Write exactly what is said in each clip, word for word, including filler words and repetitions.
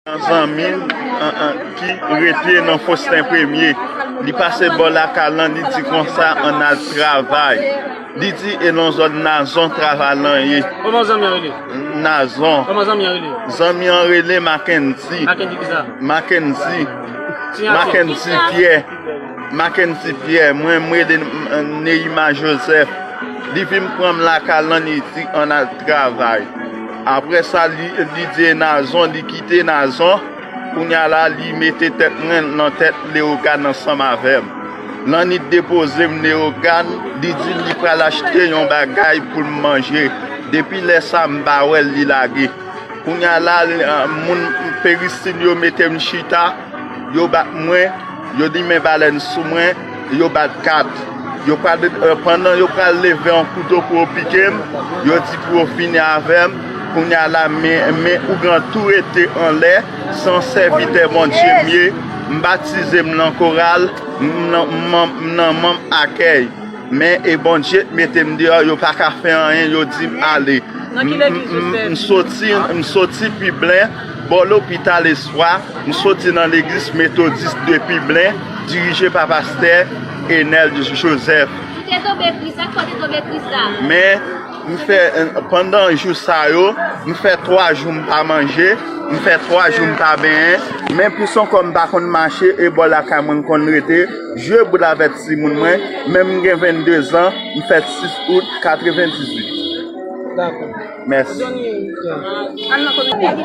Yon zanmi m, an, an, ki rete nan Fosten Premye, li pase bò lakay lan, li di konsa, ann al travay. Li di e nan zòn Nazon travay lan ye. Kòman zanmi an rele? Nazon. Kòman zanmi an rele? Zanmi an rele Mackendy. Mackendy kisa? Mackendy. Sinyati. Mackendy Pierre. Mackendy Pierre. Mwen, mwen rele, m, Neima Joseph. Li vin pran m lakay lan, li di ann al travay. Apre sa, li, li di e Nazon, li kite Nazon. Kounye a la, li mete tèt mwen nan tèt Leyogàn ansanm avè m. Lanit depoze m Leyogàn, li di li pral achte yon bagay pou m manje. Depi lè sa, m pa wè l, li lage. Kounye a la, moun Peristil yo mete m chita, yo bat mwen, yo limen balèn sou mwen, yo bat kat. Yo pral, eh, pandan yo pral leve yon kouto pou yo pike m, yo di pou yo fini avè m. Kounye a la, men, men ougan tou rete anlè, se yon sèvitè Bondye m ye, m batize m nan koral, m nan, m nan, m nan manm akèy. Men, e Bondye mete m deyò, yo pa ka fè anyen, yo di m ale. Nan ki legliz ou sèvi? M, m, m soti, m soti Piblen, bò lopital Espwa, m soti nan legliz Metodis de Piblen, dirije pa pastè Enèl Joseph. Ou te tonbe kri, sa k fè w te tonbe kri sa? Men, m fè, pandan jou sa yo, m fè twa jou m pa manje, m fè twa jou m pa benyen, men plis ankò m pa konn mache, e bò lakay mwen m konn rete, jwe boul avèk timoun mwen, men m gen venndezan, m fèt sis out katrevendizuit. Dakò. Mèsi.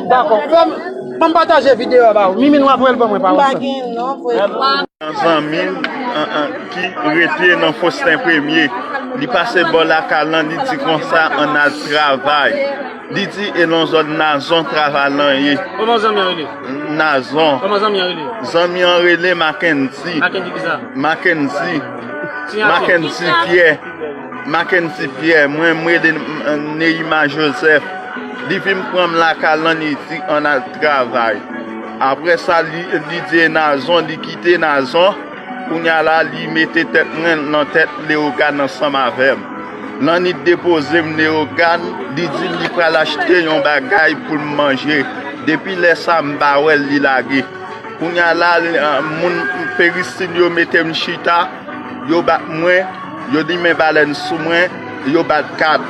Dakò. Fè m, ban m pataje videyo a ba ou. Mimi, nou ap wè l ban mwen pa WhatsApp. M pa gen non, frè. Yon zanmi m, an, an, ki rete nan Fosten Premye, li pase bò lakay lan, li di konsa, ann al travay. Li di e nan zòn Nazon travay lan ye. Kòman zanmi an rele? Nazon. Kòman zanmi an rele? Zanmi an rele Mackendy. Mackendy kisa? Mackendy. Sinyati. Mackendy Pierre. Mackendy Pierre. Mwen, mwen rele, m, Neima Joseph. Li vin pran m lakay lan, li di ann al travay. Apre sa, li, li di e Nazon, li kite Nazon. Kounye a la, li mete tèt mwen nan tèt Leyogàn ansanm avè m. Lanit depoze m Leyogàn, li di li pral achte yon bagay pou m manje. Depi lè sa, m pa wè l, li lage. Kounye a la, moun Peristil yo mete m chita, yo bat mwen, yo limen balèn sou mwen, yo bat kat.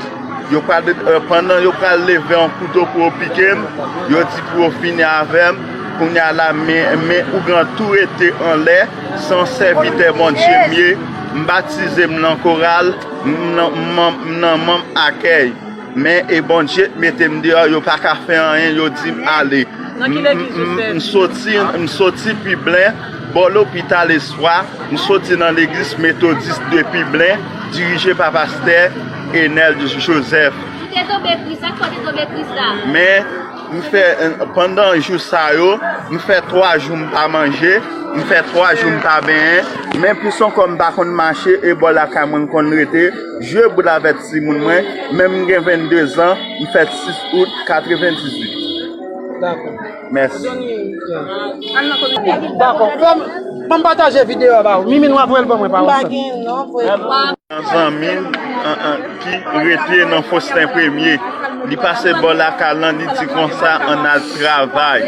Yo pral, eh, pandan yo pral leve yon kouto pou yo pike m, yo di pou yo fini avè m. Kounye a la, men, men ougan tou rete anlè, se yon sèvitè Bondye m ye, m batize m nan koral, m nan, m nan, m nan manm akèy. Men, e Bondye mete m deyò, yo pa ka fè anyen, yo di m ale. Nan ki legliz ou sèvi? M, m, m soti, m soti Piblen, bò lopital Espwa, m soti nan legliz Metodis de Piblen, dirije pa pastè Enèl Joseph. Ou te tonbe kri, sa k fè w te tonbe kri sa? Men, m fè, pandan jou sa yo, m fè twa jou m pa manje, m fè twa jou m pa benyen, men plis ankò m pa konn mache, e bò lakay mwen m konn rete, jwe boul avèk timoun mwen, men m gen venndezan, m fèt sis out katrevendizuit. Dakò. Mèsi. Dakò. Fè m, ban m pataje videyo a ba ou. Mimi, nou ap wè l ban mwen pa WhatsApp. M pa gen non, frè. Yon zanmi m, an, an, ki rete nan Fosten Premye, li pase bò lakay lan, li di konsa, ann al travay.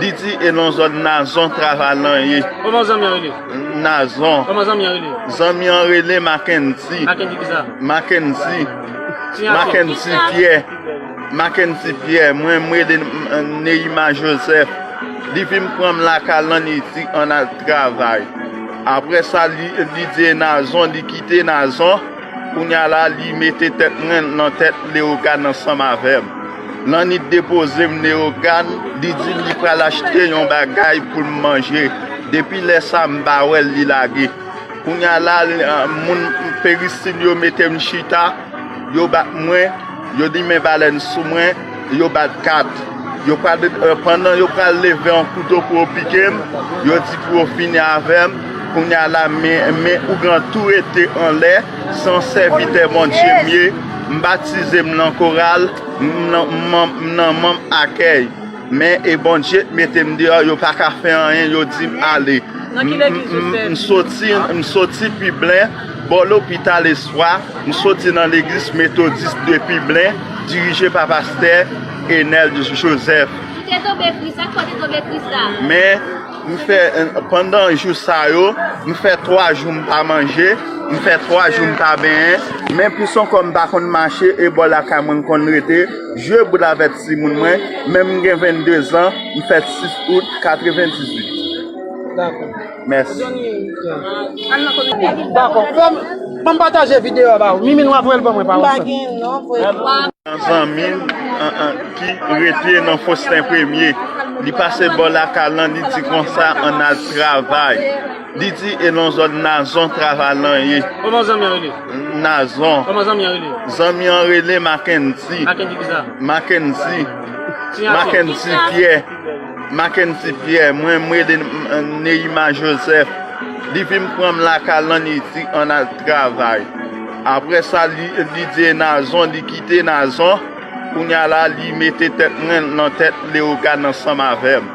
Li di e nan zòn Nazon travay lan ye. Kòman zanmi an rele? Nazon. Kòman zanmi an rele? Zanmi an rele Mackendy. Mackendy kisa? Mackendy. Sinyati. Mackendy Pierre. Mackendy Pierre. Mwen, mwen rele, m, Neima Joseph. Li vin pran m lakay lan, li di ann al travay. Apre sa, li, li di e Nazon, li kite Nazon. Kounye a la, li mete tèt mwen nan tèt Leyogàn ansanm avè m. Lanit depoze m Leyogàn, li di li pral achte yon bagay pou m manje. Depi lè sa, m pa wè l, li lage. Kounye a la, moun Peristil yo mete m chita, yo bat mwen, yo limen balèn sou mwen, yo bat kat. Yo pral, eh, pandan yo pral leve yon kouto pou yo pike m, yo di pou yo fini avè m. Kounye a la, men, men ougan tou rete anlè, se yon sèvitè Bondye m ye, m batize m nan koral, m nan, m nan, m nan manm akèy. Men, e Bondye mete m deyò, yo pa ka fè anyen, yo di m ale. Nan ki legliz ou sèvi? M, m, m soti, m soti Piblen, bò lopital Espwa, m soti nan legliz Metodis de Piblen, dirije pa pastè Enèl Joseph. Ou te Te tonbe Kris, sa k fè w te tonbe Kris la? Men, m fè, pandan jou sa yo, m fè twa jou m pa manje, m fè twa jou m pa benyen, men plis ankò m pa konn mache, e bò lakay mwen m konn rete, jwe boul avèk timoun mwen, men m gen vennde zan, m fèt sis out katrevendizuit. Dakò. Mèsi. Johnny, frè. Dakò. Fè m, ban m pataje videyo a ba ou. Mimi, nou ap wè l ban mwen pa ou. M pa gen non, frè. Nan zanmi m, an, an, ki rete nan Fosten Premye. Li pase bò lakay lan, li di konsa, ann al travay. Li di, e nan zòn Nazon travay lan ye. Kòman zanmi an rele? Nazon. Kòman zanmi an rele? Zanmi an rele Mackendy. Mackendy kisa? Mackendy. Ti a Mackendy Pierre. Mackendy Pierre, mwen, mwen rele Neima Joseph. Li vin pran m lakay lan, li di ann al travay. Apre sa, li, li di e Nazon, li kite Nazon. Kounye a la, li mete tèt mwen nan tèt Leyogàn ansanm avè m.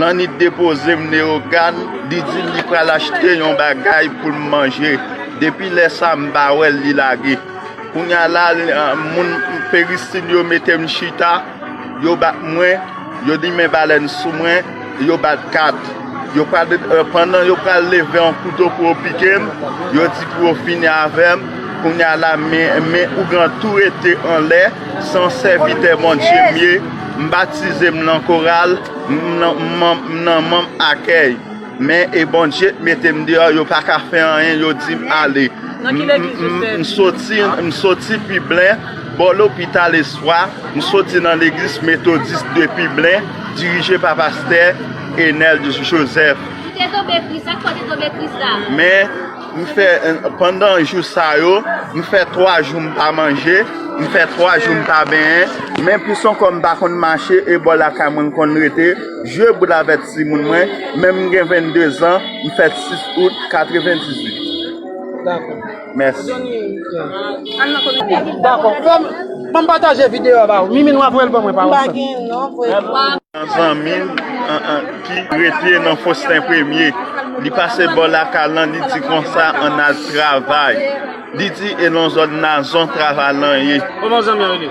Lanit depoze m Leyogàn, li di m li pral achte yon bagay pou m manje. Depi lè sa, m pa wè l, li lage. Kounye a la, moun Peristil yo mete m chita, yo bat mwen, yo limen balèn sou mwen, yo bat kat. Yo pral, pandan yo pral leve yon kouto pou yo pike m, yo di pou yo fini avè m. Kounye a la, men, men ougan tou rete anlè, se yon sèvitè Bondye m ye, m batize m nan koral, m nan, m nan, m nan manm akèy. Men, e Bondye mete m deyò, yo pa ka fè anyen, yo di m ale. Nan ki legliz ou fèt? M soti, m soti Piblen, bò lopital Espwa, m soti nan legliz Metodis de Piblen, dirije pa pastè Enèl Joseph. Ou te tonbe Kris, sa k fè w te tonbe Kris la? Men, m fè, pandan jou sa yo, m fè twa jou m pa manje, m fè twa jou m pa benyen, men plis ankò m pa konn mache, e bò lakay mwen m konn rete, jwe boul avèk timoun mwen, men m gen vennde zan, m fèt sis out katrevendizuit. Dakò. Mèsi. Dakò. Fè m, ban m pataje videyo a ba ou. Mimi, nou ap wè l ban mwen pa ou. M pa gen non, frè. Nan zanmi m, an, an, ki rete nan Fosten Premye. Li pase bò lakay lan, li di konsa, ann al travay. Li di, e nan zòn Nazon travay lan ye. Kòman zanmi an rele?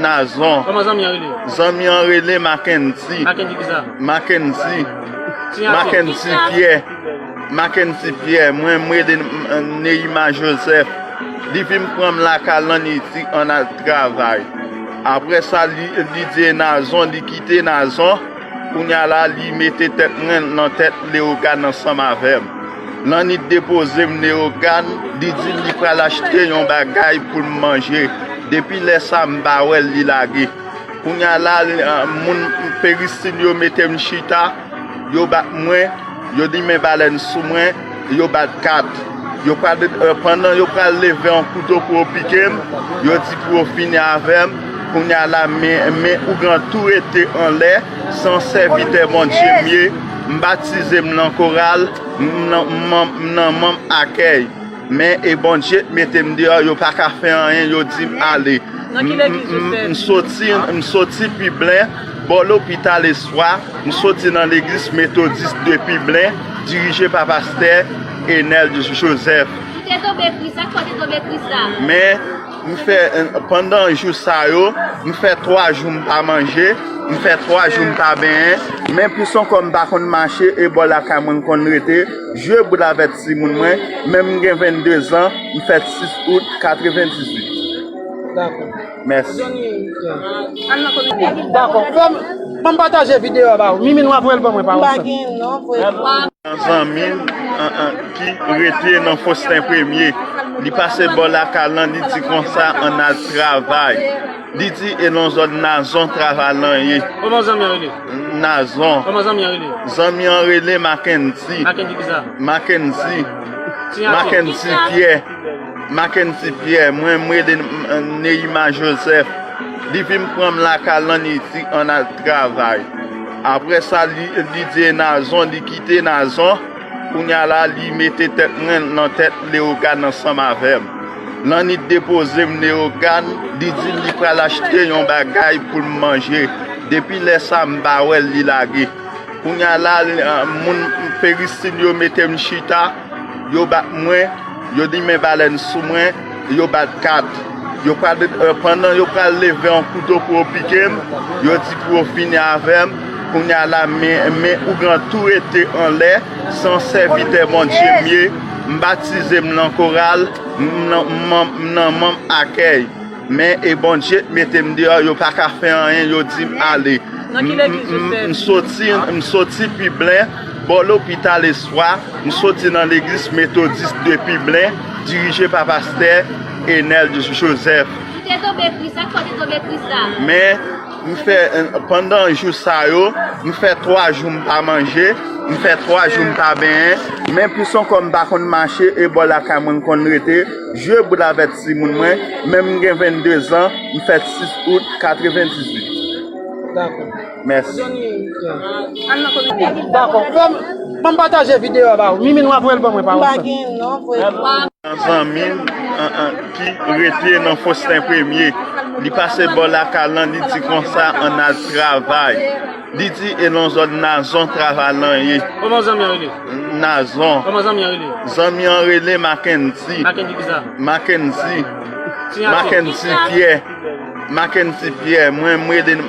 Nazon. Kòman zanmi an rele? Zanmi an rele Mackendy. Mackendy kisa? Mackendy. Ti a Mackendy Pierre. Mackendy Pierre, mwen, mwen rele Neima Joseph. Li vin pran m lakay lan, li di ann al travay. Apre sa, li, li di e Nazon, li kite Nazon. Kounye a la, li mete tèt mwen nan tèt Leyogàn ansanm avè m. Lanit depoze m Leyogàn, li di m li pral achte yon bagay pou m manje. Depi lè sa, m pa wè l, li lage. Kounye a la, moun Peristil yo mete m chita, yo bat mwen, yo limen balèn sou mwen, yo bat kat. Yo pral, pandan yo pral leve yon kouto pou yo pike m, yo di pou yo fini avè m. Kounye a la, men, men ougan tou rete anlè, se yon sèvitè Bondye m ye, m batize m nan koral, m nan, m nan manm akèy. Men, e Bondye mete m deyò, yo pa ka fè anyen, yo di m ale. Nan ki legliz ou fèt? M soti, m soti Piblen, bò lopital Espwa, m soti nan legliz Metodis de Piblen, dirije pa pastè Enèl Joseph. Ou te tonbe Kris, sa k fè w te tonbe Kris la? Men, m fè, pandan jou sa yo, m fè twa jou m pa manje, m fè twa jou m pa benyen, men plis ankò m pa konn mache, e bò lakay mwen m konn rete, jwe boul avèk timoun mwen, men m gen vennde zan, m fèt sis out katrevendizuit. Dakò. Mèsi. Dakò. Fè m, ban m pataje videyo a ba ou. Mimi, nou ap wè l ban mwen pa ou. M pa gen non, frè. Nan zanmi m, an, an, ki rete nan Fosten Premye. Li pase bò lakay lan, li di konsa, ann al travay. Li di, e nan zòn Nazon travay lan ye. Kòman zanmi an rele? Nazon. Kòman zanmi an rele? Zanmi an rele Mackendy. Mackendy kisa? Mackendy. Ti a Mackendy Pierre. Mackendy Pierre, mwen, mwen rele Neima Joseph. Li vin pran m lakay lan, li di ann al travay. Apre sa, li, li di e Nazon, li kite Nazon. Kounye a la, li mete tèt mwen nan tèt Leyogàn ansanm avè m. Lanit depoze m Leyogàn, li di m li pral achte yon bagay pou m manje. Depi lè sa, m pa wè l, li lage. Kounye a la, moun Peristil yo mete m chita, yo bat mwen, yo limen balèn sou mwen, yo bat kat. Yo pral, pandan yo pral leve yon kouto pou yo pike m, yo di pou yo fini avè m. Kounye a la, men, men ougan tou rete anlè, se yon sèvitè Bondye m ye, m batize m nan koral, m nan, m nan, m nan manm akèy. Men e Bondye t mete m deyò, yo pa ka fè anyen, yo di m ale. M, m, m, m soti, m soti Piblen, bò lopital Espwa, m soti nan legliz Metodis de Piblen, dirije pa pastè Enèl Joseph. Ou te tonbe pri, sa k fè w te tonbe pri sa? Men, m fè, pandan jou sa yo, m fè twa jou m pa manje, m fè twa jou m pa benyen, men plis ankò m pa konn mache, e bò lakay mwen m konn rete, jwe boul avèk timoun mwen, men m gen vennde zan, m fèt sis out katrevendizuit. Dakò. Mèsi. Dakò. Fè m, fè m pataje videyo a ba ou. Mimi, nou ap wè l ban mwen pa WhatsApp. Yon zanmi m, an, an, ki rete nan Fosten Premye. Li pase bò lakay lan, li di konsa, ann al travay. Li di e nan zòn Nazon travay lan ye. Kòman zanmi an rele? Nazon. Kòman zanmi an rele? Zanmi an rele Mackendy. Mackendy ki sa? Mackendy. Sinyati. Mackendy Pierre. Mackendy Pierre. Mwen, mwen rele